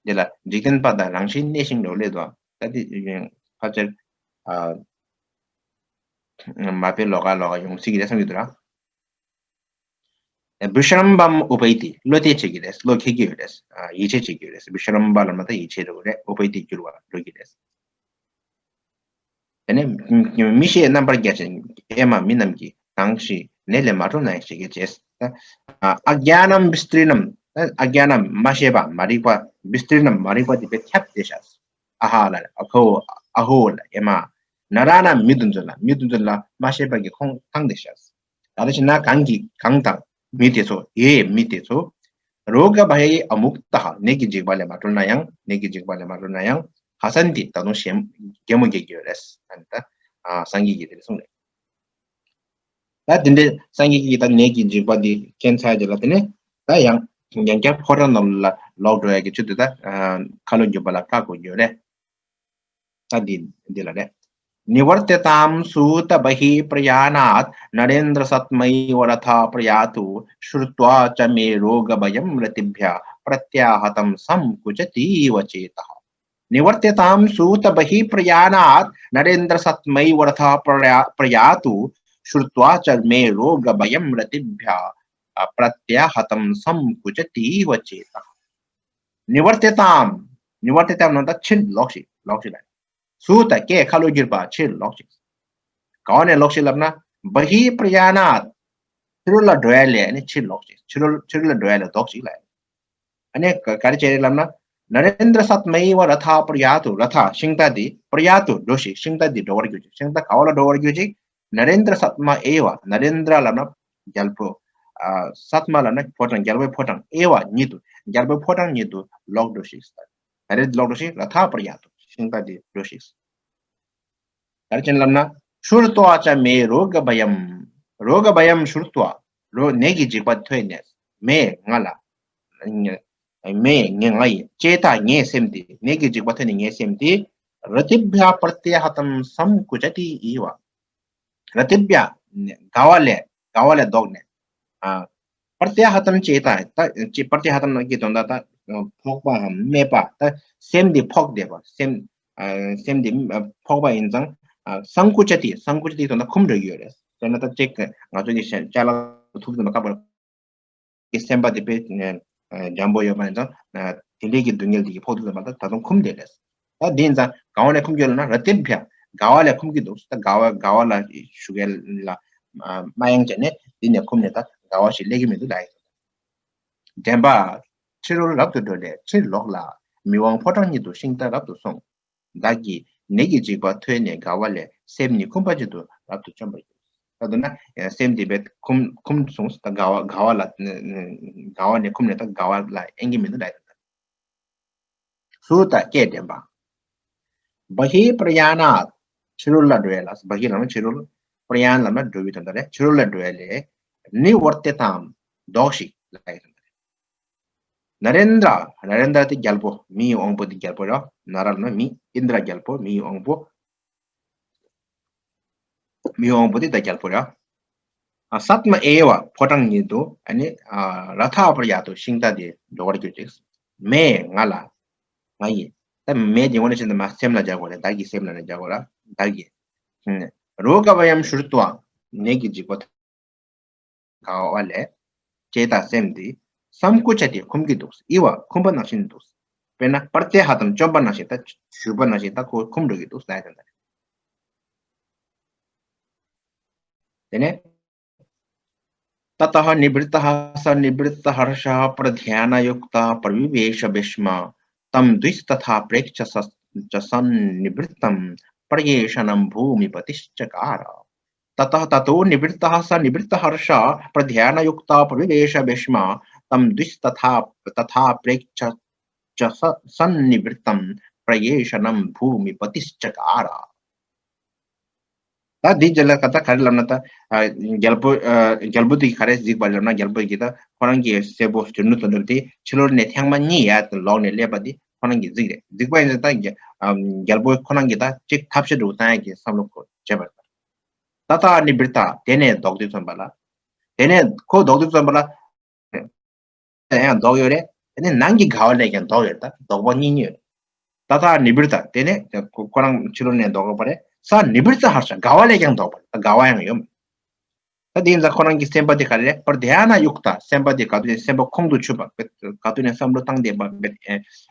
འདི་ལ་འཇིག་རྟེན་པ་དག་རང་བཞིན་གནས་ཤིང་རོ་སླེབས་འདུག་ད་འདི་ཕལ་ཆེར་ཨ། མ་དཔེ་ལོགས་ཀ་ལོགས་ཀ་ཡོང་སྲིད་ཀྱི་རེད་བསམ་གྱི་འདུག་ར། विश्रम्भम् उपैति། བློ་གཏད་བྱེད་ཀྱི་རེད། བློ་འཁེལ་གྱི་ཡོད་རེད། ཨ། ཡིད་ཆེས་བྱེད་ཀྱི་ཡོད་རེད། विश्रम्भ ལབ་ན་ད་ཡིད་ཆེས་རེད་པ། རེད། उपैति འགྱུར་བ་འགྲོ་གི་རེད། དེ་ནས་མི་ཤེས་རྣམ་པར་རྒྱ་ཆེན་ཨེ་མ་མི་རྣམས་ཀྱིས། གང་ཞིག་ནད་ལས་མ་གྲོལ་ན་ཡང་ཞེས་བགྱི་བྱེད། ད་ཨ་ཨ་གྱཱ་ནམ་བི་སྟི་རི་ནམ། ད་ཨ་གྱཱ་ནམ་མ་ཤེས་པ་མ་རིག་པ། བི་སྟི་རི་ནམ་མ་རིག་པ་དེ་དཔེ་ཁྱབ་བསྡད་ཤག་ཨ་ཧ་ལ་ཨ་ཁོ་ཨ་ཧོ་ལ་ཨེ་མ། ན་ར་ན་མི་དེ་ཚོ་ལ་མི་དེ་ཚོ་ལ་མ་ཤེས་པ་གི་ཁོང་བཏང་བསྡད་ཤག་ག་རེ་བྱས་ན་གང་གིས་གང་དང་མི་དེ་ཚོ་ཡེ་མི་དེ་ཚོ། རོ་ག་བྷ་ཡེ་ཨ་མུག་ཏཱ་ཧ། ནད་ཀྱི་འཇིགས་པ་ལས་མ་གྲོལ་ན་ཡང་ནད་ཀྱི་འཇིགས་པ་ལས་མ་གྲོལ་ན་ཡང་ཧ་སན་ཏི་ད་དུང་ཞེ་གད་མོ་རྒྱག་གི་ཡོད་རེད། ཨ་ནི་ད་ཨ་སངས་རྒྱས་ཀྱིས་དེ་འདྲ་གསུངས་རེད། ད་དེ་འདྲའི་སངས་རྒྱས་ཀྱིས་ད་ནད་ཀྱི་འཇིགས་པ་འདི་མཁྱེན་ཚར་རྗེས་ལ་དེ་ནས་ད་ཡང་ཡང་བསྐྱར་ཕོ་བྲང་ནང་ལ་ལོག་འགྲོ་ཡ་གི་ཆེད་དུ་ད་ཨ་ཁ་ལོ་སྒྱུར་པ་ལ་བཀའ་བསྒོ་རྒྱུ་རེད། ད་འདི་འདི་ལ་རེད། निवर्त्यतां सूत बहिः प्रयाणात् नरेन्द्र सत्मैव रथः प्रयातु श्रुत्वा च मे रोगभयं रतिभ्यः प्रत्याहतं संकुचतीव चेतः। निवर्त्यतां सूत बहिः प्रयाणात् नरेन्द्र सत्मैव रथः प्रया- प्रयातु श्रुत्वा च मे रोगभयं रतिभ्यः प्रत्याहतं संकुचतीव चेतः। निवर्त्यतां निवर्त्यतां ནང་ད་ཕྱིར་ལོག་ཤིག་ལོག་ཤིག་ལ། སུ་ད་ཀྱེ་ཁ་ལོ་སྒྱུར་པ་ཕྱིར་ལོག་ཤིག་ག་བ་ནས་ལོག་ཤིག་ལབ་ན། བ་ཧི་པྲ་ཡ་ནཱ། ཕྱི་རོལ་ལ་འགྲོ་ཡ་ལས་ནི་ཕྱིར་ལོག་ཤིག་ཕྱི་རོལ་ཕྱི་རོལ་ལ་འགྲོ་ཡ་ལས་ལྡོག་ཤིག་ལ། ཨ་ནི་ག་ག་རེ་བྱས་རེད་ལབ་ན། ནཱ་རེནྡྲ་སཏྨ་ཨེ་ཝ་ར་ཐ་པྲ་ཡ་ཏུ། ར་ཐ་ཤིང་རྟ་འདི་པྲ་ཡ་ཏུ་འགྲོ་ཤིག་ཤིང་རྟ་འདི་འགྲོ་བར་གྱུར་ཅིག་ཤིང་རྟ་ག་བ་ལ་འགྲོ་བར་གྱུར་ཅིག་ནཱ་རེནྡྲ་སཏྨ་ཨེ་ཝ། ནཱ་རེནྡྲ་ལབ་ན་རྒྱལ་པོ། ཨ་སཏྨ་ལབ་ན་ཕོ་བྲང་། རྒྱལ་པོའི་ཕོ་བྲང་། ཨེ་ཝ་ཉིད་དུ། རྒྱལ་པོའི་ཕོ་བྲང་ཉིད་དུ་ལོག་འགྲོ་ཤིག་ད་རེ་ལོག་འགྲོ་ཤིག་ར་ཐ་པྲ་ཡ་ཏུ། ཤིང་རྟ་འདི་འགྲོ་ཤིག་ག་རེ་བྱས་ལབ་ན། ཤྲུ་ཏྭ་ཙ་མེ་རོ་ག་བྷ་ཡམ། རོ་ག་བྷ་ཡམ་ཤྲུ་ཏྭ། རོ་ནད་ཀྱི་འཇིགས་པ་ཐོས་ནས། མེ་ང་ལ། མེ་ང་ང་ཡི། ཅེ་ཏ་ངའི་སེམས་དེ། ནད་ཀྱི་འཇིགས་པ་ཐོས་ནས་ངའི་སེམས་དེ། ར་ཏི་བྷྱ་པྲ་ཏྱ་ཧ་ཏམ་སམ་ཀུ་ཙ་ཏི་ཨི་བ། ར་ཏི་བྷྱ། དགའ་བ་ལས་དགའ་བ་ལས་ལྡོག་ནས། ཨ། པྲ་ཏྱ་ཧ་ཏམ་ཅེ་ཏ། ད་ཅེ་པྲ་ཏྱ་ཧ་ཏམ་ལབ་ཀྱི་དོན་དག་ད་ཕོག་པའམ་སྨད་པ། ད་སེམས་འདི་ཕོག་བསྡད་པ། སེམས་ཨ་སེམས་འདི་ཕོག་པ་ཡིན་ཙང་ཨ་སམ་ཀུ་ཙ་ཏི། སམ་ཀུ་ཙ་ཏི་དོན་དག་འཁུམས་འགྲོ་གི་ཡོད་རེད། དཔེར་ན་ད་ཅིག་ང་ཚོ་གི་ཅ་ལག་ཐུག་ཙམ་པ་ཁ་པར་གྱི་སེམས་པ་དེ་དཔེ་འཇམ་པོ་ཡོད་པ་ཡིན་ཙང་དེ་འདྲའི་གི་སྡུག་བསྔལ་དེ་གི་ཕོག་དུས་ཙམ་པ་ད་ད་དུང་འཁུམས་བསྡད་རེད། ད་འདི་ཡིན་ཙང་ག་བ་ནས་འཁུམས་ཀྱི་ཡོད་ལབ་ན། ར་ཏི་བྷྱ། དགའ་བ་ལས་འཁུམས་ཀྱི་འདུག་ད་དགའ་བ་དགའ་བ་ལ་ཞུགས་ཡ་ལ་མ་ཡེངས་བྱས་ནས་འདི་ནས་འཁུམས་ནས་ད་དགའ་བ་ཞིག་སླེབས་ཀྱི་མི་འདུག་ལབ་ཡ་ཡིན། འདྲེན་པ། ཕྱི་རོལ་རབ་ཏུ་འགྲོ་ལས་ཕྱིར་ལོག་ལ། མི་དབང་ཕོ་བྲང་ཉིད་དུ་ཤིང་རྟ་རབ་ཏུ་སོང་། བདག་གིས་ནད་ཀྱི་འཇིགས་པ་ཐོས་ནས་དགའ་བ་ལས་སེམས་ནི་འཁུམས་པ་ཅན་དུ་རབ་ཏུ་བཅོམ་པར་གྱུར། ད་དུ་ན་སེམས་དེ་བས་འཁུམས་འཁུམས་སོང་། ད་དགའ་བ་དགའ་བ་ལ་དགའ་བ་ནས་འཁུམས་ནས་ད་དགའ་བ་ལ་ཨེ་གི་མི་འདུག་ལབ་ཡ་ད། སུ་ད་ཀྱེ་འདྲེན་པ། བ་ཧི་པྲ་ཡ་ནཱ། ཕྱི་རོལ་ལ་འགྲོ་ཡ་ལ། བ་ཧི་ལབ་ན་ཕྱི་རོལ། པྲ་ཡ་ནཱ་ལབ་ན་འགྲོ་བའི་དོན་དག་རེད། ཕྱི་རོལ་ལ་འགྲོ་ཡ་ལས། ནི་ཝར་ཏེ་ཏམ། ལྡོག་ཤིག་ལབ་ཡ་དོན་དག་རེད། ནཱ་རེནྡྲ། ནཱ་རེནྡྲ་དེ་རྒྱལ་པོ། མིའི་དབང་པོ་དེ་རྒྱལ་པོ་རེད། ནཱ་ར་ལབ་ན་མི། ཨིནྡྲ་རྒྱལ་པོ། མིའི་དབང་པོ། མིའི་དབང་པོ་དེ་ད་རྒྱལ་པོ་རེད། ཨ་སཏྨ་ཨེ་ཝ། ཕོ་བྲང་ཉིད་དུ། ཨ་ནི་ཨ་ར་ཐ་པྲ་ཡ་ཏུ། ཤིང་རྟ་དེ་འགྲོ་བར་གྱུར་ཅིག་མེ་ང་ལ། ང་ཡི། ད་མེ་དེ་དངོས་གནས་བྱས་ན་མ་སེམས་ལ་སྦྱར་དགོས་རེད། བདག་གི་སེམས་ལ་ནི་སྦྱར་དགོས་རེད། བདག་གི། རོ་ག་བྷ་ཡམ་ཤྲུ་ཏྭ། ནད་ཀྱི་འཇིགས་པ་དགའ་བ་ལས། ཅེ་ཏ་སེམས་འདི། སམ་ཀུ་ཙ་ཏི། འཁུམས་ཀྱི་འདུག་ཨི་བ། འཁུམས་པ་ནང་བཞིན་འདུག་དཔེར་ན་པྲ་ཏྱ་ཧ་ཏམ། བཅོམ་པ་ནང་བཞིན། ད་ཞུགས་པ་ནང་བཞིན་ད་ཁོ་འཁུམས་འགྲོ་གི་འདུག་ལབ་ཡ་དེ་འདྲ་རེད། དེ་ནས། ततः निवृत्तः स निवृत्तहर्षः प्रध्यानयुक्तः प्रविवेश भीष्मः। तं द्विस्तथा प्रेक्ष्य स च सन्निवृत्तं प्रयेषणं भूमिपतिश्चकार। ततः ततो निवृत्तः स निवृत्तहर्षः प्रध्यानयुक्तः प्रविवेश भीष्मः। तं द्विस्तथा तथा प्रेक्ष्य च स सन्निवृत्तं प्रयेषणं भूमिपतिश्चकार। ད་འདི་རྗེས་ལ་ད་ག་རེ་ལབ་ན། ད་ཨ་རྒྱལ་པོ་ཨ་རྒྱལ་པོ་དེ་ག་རེ་གཟིགས་པ་ལབ་ན། རྒྱལ་པོ་གིས་ད་ཁོ་རང་གི་སྲས་པོ་གཞོན་ནུ་དོན་གྲུབ་དེ་ཕྱི་རོལ་ནས་ཐེངས་མ་གཉིས་ཡར་ལོག་ནས་སླེབས་པ་དེ་ཁོ་རང་གིས་གཟིགས་རེད། གཟིགས་པ་ཡིན་ཙང་ད་རྒྱ་ཨ་རྒྱལ་པོས་ཁོ་རང་གིས་ད་ཅིག་ཐབས་ཤེས་འདྲ་བོ་བཏང་ཡ་གི་བསམ་བློ་ཁོ་བྱས་པ་རེད། ཏ་ཐ་ནི་བིར་ཏ། དེ་ནས་ལྡོག་དུས་ཙམ་པ་ལ། དེ་ནས་ཁོ་ལྡོག་དུས་ཙམ་པ་ལ། ཡང་ལྡོག་ཡོད་རེད། དེ་ནས་ནང་གི་དགའ་བ་ལས་ཀྱང་ལྡོག་ཡོད་རེད། ད་ལྡོག་པ་གཉིས་གཉིས་ཡོད་རེད། ཏ་ཐ་ནི་བིར་ཏ། དེ་ནས་ཁོ་ཁོ་རང་ཕྱི་རོལ་ནས་ལྡོག་པ་རེད། ས་ནི་བིར་ཏ་ཧར་ཤ། དགའ་བ་ལས་ཀྱང་ལྡོག་པ་རེད། ད་དགའ་བ་ཡང་ཡོད་མ་རེད། ད་དེ་ཡིན་ཙང་ཁོ་རང་གི་སེམས་པ་དེ་ག་རེ་རེད། པར་དྷྱ་ན་ཡུག་ཏ། སེམས་པ་དེ་ག་དུས་ནས་སེམས་པ་ཁོང་དུ་ཆུད་པ། ག་དུས་ནས་བསམ་བློ་བཏང་བསྡད་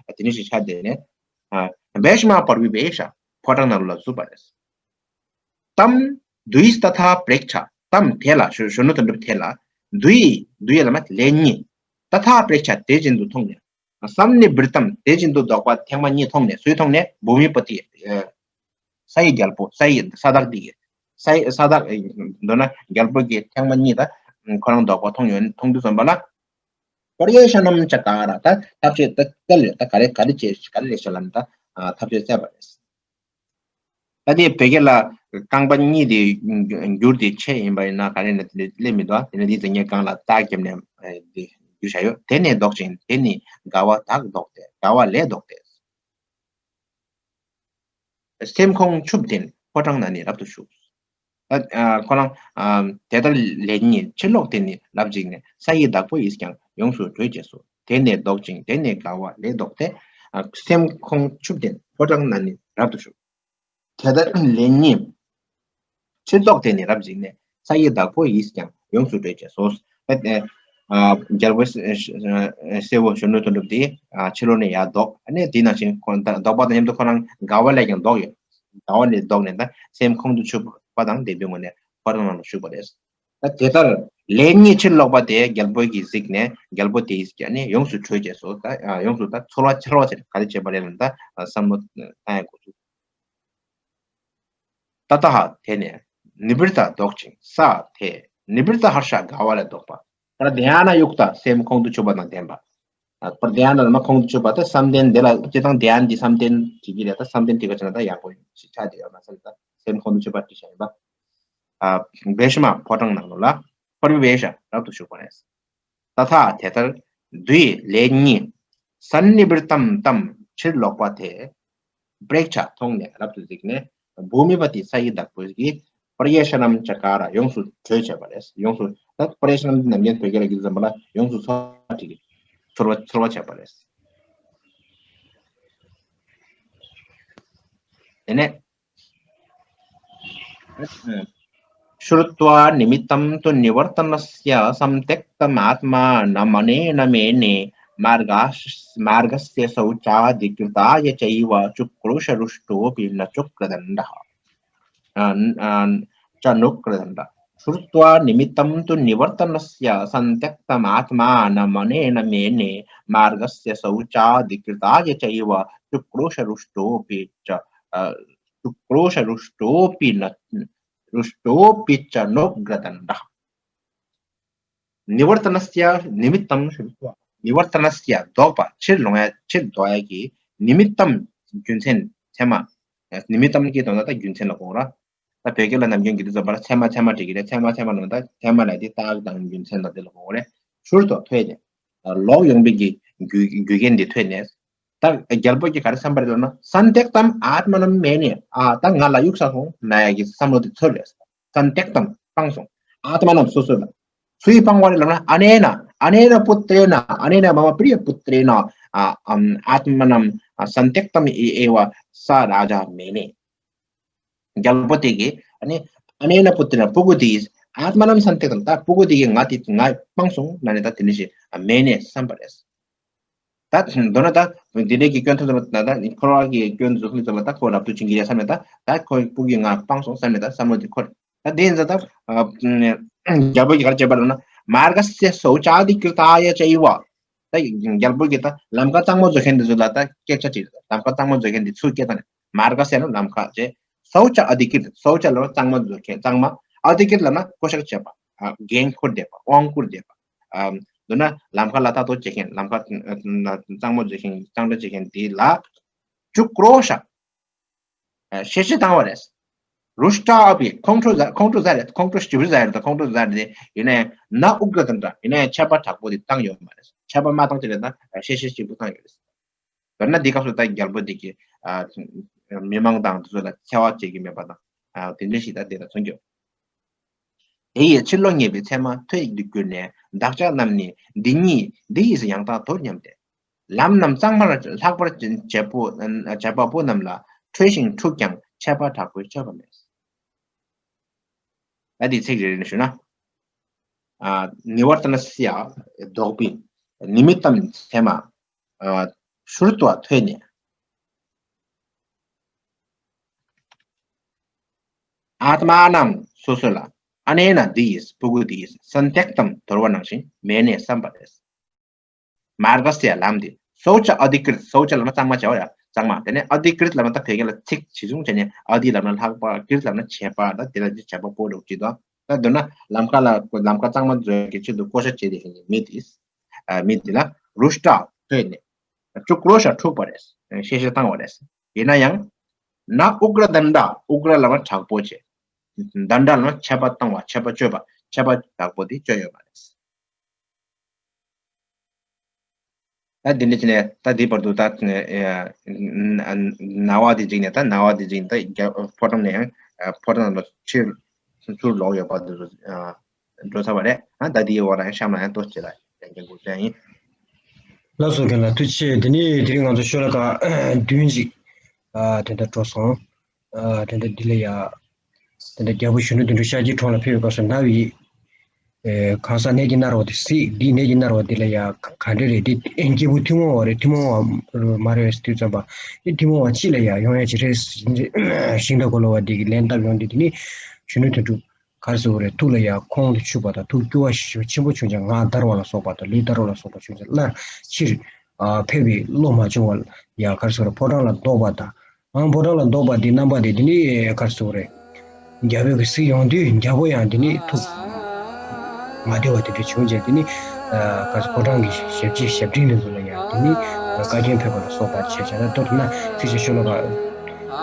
པ་དེ་ནས་ཞིག་ཆགས་བསྡད་ནས། བྷེཤ་མ་པར་བི་བྷེ་ཤ། ཕོ་བྲང་ནང་ལ་བཙུགས་པ་རེད། ཏམ་དུས་ཏ་ཐ་པྲེག་ཆ། ཏམ་དེ་ལ། གཞོན་ནུ་དོན་གྲུབ་དེ་ལ། འདུ་ཡི་འདུ་ཡི་ལ་མ་ལན་གཉིས། ཏ་ཐ་པྲེག་ཆ་དེ་བཞིན་དུ་མཐོང་ནས། སམ་ནི་བིར་ཏམ་དེ་བཞིན་དུ་ལྡོག་པ་ཐེངས་མ་གཉིས་མཐོང་ནས། སུའི་མཐོང་ནས། བྷུ་མི་པ་ཏི། ས་ཡི་རྒྱལ་པོ། ས་ཡི་ས་བདག་འདི་ཡི། ས་ཡི་ས་བདག་མདོར་ན་རྒྱལ་པོ་གི་ཐེངས་མ་གཉིས་ད་ཁོ་རང་ལྡོག་པ་མཐོང་ཡོད། མཐོང་དུས་ཙམ་པ་ལ། པར་ཡེ་ཤ་ནམ་ཅ་ཀ་ར། ད་ཐབས་ཤེས་ད་ག་ལེ་ད་ག་རེ་ག་རེ་བྱེད་ག་རེ་ལས་ཤ་ལ་ནི་ད་ཐབས་ཤེས་བཙལ་བ་རེད། ད་དེ་བོད་སྐད་ལ་རྐང་པ་གཉིས་དེ་འགྱུར་དེ་ཆད་ཡིན་པ་ཡིན་ན་ག་རེ་ན་དེ་སླེབས་མི་འདུག་དེ་ནས་དེ་ཚེ་ངས་གང་ལ་རྟགས་བརྒྱབ་ནས་དེ་འགྱུར་བྱ་ཡོད། དེ་ནས་ལྡོག་ཅིང་། དེ་ནི་དགའ་བ་དག་ལྡོག་སྟེ། དགའ་བ་ལས་ལྡོག་སྟེ། སེམས་ཁོང་ཆུབ་ལྡན་ཕོ་བྲང་ན་ནི་རབ་ཏུ་བཞུགས། ད་ཁོ་རང་དེ་ལྟར་ལན་གཉིས། ཕྱིར་ལོག་སྟེ་ནི་རབ་འཇིགས་ནས། ས་ཡི་བདག་པོ་ཡིས་ཀྱང་ཡོངས་སུ་གྲོལ་བྱས་སོ། དེ་ནས་ལྡོག་ཅིང་། དེ་ནས་དགའ་བ་ལས་ལྡོག་སྟེ། སེམས་ཁོང་ཆུབ་ལྡན་ཕོ་བྲང་ན་ནི་རབ་ཏུ་བཞུགས། དེ་ལྟར་ལན་གཉིས། ཕྱིར་ལྡོག་སྟེ་ནི་རབ་འཇིགས་ནས། ས་ཡི་བདག་པོ་ཡིས་ཀྱང་ཡོངས་སུ་གྲོལ་བྱས་སོ། རྒྱལ་པོ་སེར་པོ་གཞོན་ནུ་དོན་གྲུབ་དེ་ཕྱི་ལོགས་ནས་ཡར་ལྡོག་ཨ་ནི་དེ་ནང་བཞིན་ཁོ་ལྡོག་པ་དང་མཉམ་དུ་ཁོ་རང་དགའ་བ་ལས་ཀྱང་ལྡོག་ཡོད། དགའ་བ་ནས་ལྡོག་ནས་ད་སེམས་ཁོང་དུ་ཆུད་པ་དང་ལྡན་པའི་ངོ་ནས་ཕོ་བྲང་ནང་ལ་བཞུགས་པ་རེད། ད་དེ་ལྟར་ལན་གཉིས་ཕྱིར་ལོག་པ་དེ་རྒྱལ་པོ་གིས་གཟིགས་ནས་རྒྱལ་པོ་དེས་ཀྱང་ནི་ཡོངས་སུ་གྲོལ་བྱས་སོ། ད་ཡོངས་སུ་ད་ཚོར་བ་ཚོར་བ་ཟེར་ག་རེ་བྱས་པ་རེད་ལ་ད་བསམ་བློ་བཏང་ཡ་འགོ་ཚུགས། ཏ་ཐ་ཧ་དེ་ནས་ནི་བིར་ཏ་ལྡོག་ཅིང་། ས་དེ་ནི་བིར་ཏ་ཧར་ཤ་དགའ་བ་ལས་ལྡོག་པ། པྲ་དྷྱ་ན་ཡུག་ཏ་སེམས་ཁོང་དུ་ཆུད་པ་དང་ལྡན་པ། པྲ་དྷྱ་ན་ལ་མ་ཁོང་དུ་ཆུད་པ་ད་བསམ་གཏན་དེ་ལ་སྤྱི་བཏང་དྷྱ་ན་འདི་བསམ་གཏན་བྱེད་ཀྱི་རེད། ད་བསམ་གཏན་དེ་ག་བྱས་ན་ད་ཡག་པོ་ཡོང་ཞིག་ཆགས་བསྡད་ཡོད་མ་ཟད་ད་སེམས་ཁོང་དུ་ཆུད་པ་བྲིས་བཞག་ཡིན་པ། བེ་ཤ་མ་ཕོ་བྲང་ནང་ལོགས་ལ་པར་བེ་ཤ་རབ་ཏུ་བཞུགས་པ་རེད། ཏ་ཐ་དེ་ལྟར་འདུ་ཡི་ལན་གཉིས། སན་ནི་བིར་ཏམ་ཏམ་ཕྱིར་ལོག་པ་དེ། པྲེག་ཆ་མཐོང་ནས་རབ་ཏུ་གཟིགས་ནས། བྷུ་མི་པ་ཏི་ས་ཡི་བདག་པོ་གིས་པར་ཡེ་ཤ་ནམ་ཅ་ཀ་ར་ཡོངས་སུ་གྲོལ་བྱས་པ་རེད། ཡོངས་སུ་ད་པར་ཡེ་ཤ་ནམ་འདི་ནམ་རྒྱུན་བོད་སྐད་ལ་གི་འཛོམས་པ་ལ་ཡོངས་སུ་ཚོར་བ་བྲིས་ཀྱི་ཚོར་བ་ཚོར་བ་བྱས་པ་རེད། དེ་ནས། श्रुत्वा निमित्तं तु निवर्तनस्य सन्त्यक्तमात्मानमनेन मेने मार्गः मार्गस्य शौचादिकृताय चैव चुक्रोशरुष्टोऽपि न चुक्रदण्डः। च नुक्रदण्डः। श्रुत्वा निमित्तं तु निवर्तनस्य सन्त्यक्तमात्मानमनेन मेने मार्गस्य शौचादिकृताय चैव चुक्रोशरुष्टोऽपि च चुक्रोशरुष्टोऽपि न रुष्टोऽपि च नुक्रदण्डः। निवर्तनस्य निमित्तं श्रुत्वा निवर्तनस्य ལྡོག་པ་ཕྱིར་ལོང་ཡ་ཕྱིར་ལྡོག་ཡ་གི་ནི་མི་ཏམ་རྒྱུ་མཚན་ཚད་མ། ནི་མི་ཏམ་གྱི་དོན་ལ་ད་རྒྱུ་མཚན་ལ་གོ་ར། ད་བོད་སྐད་ལ་ནམ་རྒྱུན་གྱི་དུས་ཙམ་པར་ཚད་མ་ཚད་མ་བྲིས་ཀྱི་རེད། ཚད་མ་ཚད་མ་ལ་ད་ཚད་མ་ལ་དེ་རྟགས་དང་རྒྱུ་མཚན་ལ་དེ་ལ་གོ་རེད། ཤུར་དུ་ཐོས་ཏེ། ལོག་ཡོང་བའི་གི་རྒྱུ་རྒྱུ་རྐྱེན་དེ་ཐོས་ནས། ད་རྒྱལ་པོ་གིས་ག་རེ་བསམ་པ་རེད་ལབ་ན། སན་ཏེག་ཏམ་ཨཱཏྨ་ནམ་མེ་ནེ། ཨ་ད་ང་ལ་གཡུག་ས་སོང་ན་ཡ་གི་བསམ་བློ་དེ་ཚོར་རེད། སན་ཏེག་ཏམ་སྤངས་སོང་། ཨཱཏྨ་ནམ་སོ་སོ་ལ། སུས་སྤངས་པ་རེད་ལབ་ན། ཨ་ནེ་ན་ཨ་ནེ་ན་པུ་ཏྲེ་ན་ཨ་ནེ་ན་མ་མ་པྲི་ཡ་པུ་ཏྲེ་ན། ཨ་ཨཱཏྨ་ནམ་སན་ཏེག་ཏམ་ཨེ་ཝ་ས་རཱ་ཛ་མེ་ནེ། རྒྱལ་པོ་དེ་གིས་ཨ་ནི་ཨ་ནེ་ན་པུ་ཏྲེ་ན་སྤུ་གུ་དེ་གིས་ཨཱཏྨ་ནམ་སན་ཏེག་ཏམ། ད་སྤུ་གུ་དེ་གིས་ང་དེ་ང་སྤངས་སོང་ན་ནི་ད་དེ་འདྲ་ཞིག་མེ་ནེ་བསམ་པ་རེད། ད་མདོར་ན་ད་འདི་འདྲའི་གི་སྐྱོན་ཐོན་ཙམ་ལ་ད་འཁོར་བ་གི་སྐྱོན་འཛུགས་ལུགས་ཙམ་ལ་ད་ཁོ་རབ་ཏུ་བྱུང་གི་རེད་བསམ་ནས་ད་ད་ཁོའི་སྤུ་གུ་ང་སྤངས་སོང་བསམ་ནས་ད་བསམ་བློ་དེ་འཁོར། ད་དེ་ཡིན་ཙང་ད་རྒྱལ་པོ་གིས་ག་རེ་བྱས་པ་ལབ་ན། མཱརྒ་སྱ་ཤོ་ཆ་ཨ་དྷི་ཀྲི་ཏ་ཡ་ཅ་ཨེ་ཝ། ད་རྒྱལ་པོ་གིས་ད་ལམ་ཁ་གཙང་མ་བཟོ་མཁན་དེ་ཚོ་ལ་ད་སྐད་ཆ་དྲིས། ལམ་ཁ་གཙང་མ་བཟོ་མཁན་དེ་ཚོས་སྐད་བཏང་ནས། མཱརྒ་སྱ་ལབ་ན་ལམ་ཁ་བྱས། ཤོ་ཆ་ཨ་དྷི་ཀྲི་ཏ། ཤོ་ཆ་ལབ་ན་གཙང་མ་བཟོ་མཁན་གཙང་མ། ཨ་དྷི་ཀྲི་ཏ་ལབ་ན་བསྐོ་བཞག་བྱས་པ། འགན་འཁུར་བསྡད་པ། དབང་བསྐུར་བསྡད་པ། མདོར་ན་ལམ་ཁ་ལ་ལྟ་རྟོག་བྱེད་མཁན། ལམ་ཁ་གཙང་མ་བཟོ་མཁན། གཙང་སྦྲ་བྱེད་མཁན་དེ་ལ་ཅུ་ཀྲོ་ཤ། ཤེད་བྱས་བཏང་བ་རེད། རུ་ཤ་ཏྲ་ཨ་པི། ཁོང་ཁྲོ་ཟ་ཁོང་ཁྲོ་ཟ་རེད། ཁོང་ཁྲོ་ཞེ་པོ་ཟ་རེད། ད་ཁོང་ཁྲོ་ཟ་རེད། ཡིན་ནའི་ན་ཨུག་ར་དན་ཏྲ། ཡིན་ནའི་ཆད་པ་དྲག་པོ་དེ་བཏང་ཡོད་མ་རེད། ཆད་པ་མ་བཏང་ཅི་རེད་ད་ཤེད་ཤེད་ཞེ་པོ་བཏང་ཡོད་རེད། དཔེར་ན་འདི་སྐབས་སུ་ད་རྒྱལ་པོ་འདི་གིས་མི་མང་དང་འདི་ཚོ་ལ་འཚེ་བ་བྱེད་ཀྱི་མེད་པ་དང་དེ་འདྲ་ཞིག་ད་དེ་ལ་མཚོན་གྱི་ཡོད། དེ་ཡི་ཕྱིར་ལོག་ངེས་པའི་མཚན་མ་ཐོས་ཏེ་གྱུར་ནས་བདག་ཅག་རྣམས་ནི་འདི་ཉིད་འདི་ཡིས་ཡང་དག་དོ་སྙམ་སྟེ། ལམ་རྣམས་གཙང་མར་ལྷག་པར་བྱེད་པོ་བྱེད་པ་པོ་རྣམས་ལ་ཁྲོས་ཤིང་འཁྲུགས་ཀྱང་ཆད་པ་དྲག་པོས་ཆོད་པ་མེད། ད་འདི་ཚིག་རེ་རེ་ནས་ཞུ་ན། ནི་བར་ཏ་ན་སྱ་ལྡོག་པའི་ནི་མི་ཏམ་མཚན་མ། ཤྲུ་ཏ་ཐོས་ནས། ཨཱཏྨ་ནམ་སོ་སོ་ལ། अनेन འདི་ཡིས། ཕྲུ་གུ་འདི་ཡིས། सन्त्यक्तं དོར་བ་ནང་བཞིན། མེ་ནས་བསམ་པ་རེད། मार्गस्य ལམ་འདི། शौच अधिकृत། शौच ལབ་ན་གཙང་མ་བྱ་བ་ཡ། གཙང་མ། དེ་ནས་अधिकृत ལབ་ན་ད་བོད་སྐད་ལ་ཚིག་ཇི་བཟུང་བྱས་ནས། अधि ལབ་ན་ལྷག་པ། कृत ལབ་ན་བྱེད་པ། ད་དེ་ལ་ཅི་བྱེད་པ་པོ་རུ་ཅི་དང་། ད་མདོར་ན་ལམ་ཁ་ལ་ལམ་ཁ་གཙང་མ་བཟོ་ཡག་གི་ཆེད་དུ་བཀོལ་སྤྱོད་བྱས་ཏེ་ཡིན་མེ་དེ། མེ་དེ་ལ་རུ་ཤྟ་ཐོས་ནས་ཅུ་ཀྲོ་ཤ་འཁྲུགས་པ་རེད། ཤེས་བྱ་བཏང་བ་རེད། ཡིན་ན་ཡང་། न उग्रदण्ड། ཨུ་ཀྲ་ལབ་ན་དྲག་པོ་བྱས། དཎྜ་ལབ་ན་ཆད་པ་བཏང་བ། ཆད་པ་གཅོད་པ། ཆད་པ་དྲག་པོ་དེ་གཅོད་ཡོད་མ་རེད། ད་འདི་འདྲ་བྱས་ནས་ད་འདི་བར་དུ་ད་ན་བ་འདི་བརྩིས་ནས། ད་ན་བ་འདི་བརྩིས་ནས་ད་རྒྱ་ཕོ་བྲང་ནས་ཡང་ཕོ་བྲང་ལ་ཕྱིར་ཚུར་ལོག་ཡོད་པ་འདི་འགྲོ་ཚར་བ་རེད། ད་འདིའི་འོག་ལ་ཡང་གཤམ་ལ་ཡང་ཏོག་ཙམ་ལ་ཡང་འགོད་ཀྱི་ཡིན། ལགས་སོ། རྒན་ལགས་ཐུགས་རྗེ་ཆེ། དེ་ནས་དེ་རིང་ང་ཚོ་ཤོ་ལོ་ཀ་བདུན་ཅིག་ཨ་དེ་འདྲ་འགྲོ་སོང་། ཨ་དེ་འདྲ་འདི་ལ་ཡ། དེ་འདྲ་རྒྱལ་པོ་གཞོན་ནུ་དོན་གྲུབ་ཤཱཀྱའི་གྲོང་ལ་ཕེབས་པའི་སྐབས་སུ་ནག་པོའི་ཨེ་གང་ཟག་ནད་ཀྱིས་མནར་བ་དེ་གཟིགས། འདིས་ནད་ཀྱིས་མནར་བ་འདི་ལ་ཡ་ག་འདྲ་རེད། འདི་ཨེ་སྐྱེས་བུ་ཐུན་མོང་བ་རེད། ཐུན་མོང་བ་མ་རེད་ཟེར་དུས་ཙམ་པ། འདི་ཐུན་མོང་བ་ཅིག་ལ་ཡ་ཡོང་ཡ་ཅིག་རེད། ཤིང་རྟ་གོ་ལ་བ་འདི་གིས་ལན་བཏབ་ཡོང་དུས། དེ་ནི་གཞོན་ནུ་དོན་གྲུབ་ག་རེ་ཟེར་དགོས་རེད། ཐུགས་ལ་ཡ་ཁོང་དུ་ཆུད་པ་དང་། ཐུགས་སྐྱོ་བ་ཞེ་པོ་ཆེན་པོ་བྱུང་ཙང་ངག་འདར་བ་ལ་སོགས་པ་དང་། ལུས་འདར་བ་ལ་སོགས་པ་བྱུང་ཙང་སླར་ཕྱིར་ཨ་ཕེབས་པའི་བློ་མ་བྱུང་བར་ཡ་ག་རེ་ཟེར་དགོས་རེད། ཕོ་བྲང་ལ་ལྡོག་པ་དང་། ཨང་། ཕོ་བྲང་ལ་ལྡོག་པ་འདི་རྣམ་པ་དེ། དེ་ནི་ག་རེ་ཟེར་དགོས་རེད། རྒྱལ་པོས་གཟིགས་ཡོང་དུས་རྒྱལ་པོ་ཡང་དེ་ནི་ཐུགས་མ་བདེ་བ་དེ་འདྲ་བྱུང་རྗེས། དེ་ནི་ཨ་ག་རེ་ཟེར་དགོས་རེད། ཕོ་བྲང་གི་ཞབས་ཕྱི་ཞབས་འབྲིང་དེ་ཚོ་ལ་ཡང་དེ་ནི་བཀའ་བཀྱོན་ཕེབས་པ་ལ་སོགས་པ་བྱས་བྱས་ན། མདོར་ན་ཚིགས་བཅད་ཤོ་ལོ་ཀ་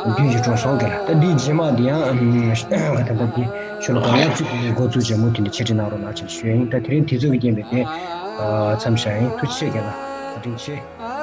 བདུན་ཅིག་འགྲོ་སོང་གི་ལ། ད་འདིའི་རྗེས་མ་འདི་ཡང་ཨ་ད་ལྟ་འདི་ཤོ་ལོ་ཀ་ལྔ་བཅུ་གི་འགོ་བཙུགས་བྱས་མུ་མཐུད་ནས་འཆད་ཁྲིད་གནང་རོགས་གནང་ཞེས་ཞུ་ཡ་ཡིན། ད་དེ་རིང་དུས་ཚོད་ཀྱི་རྐྱེན་པས་དེ་མཚམས་བཞག་ཡིན། ཐུགས་རྗེ་ཆེ་རྒན་ལགས། བཀའ་དྲིན་ཆེ།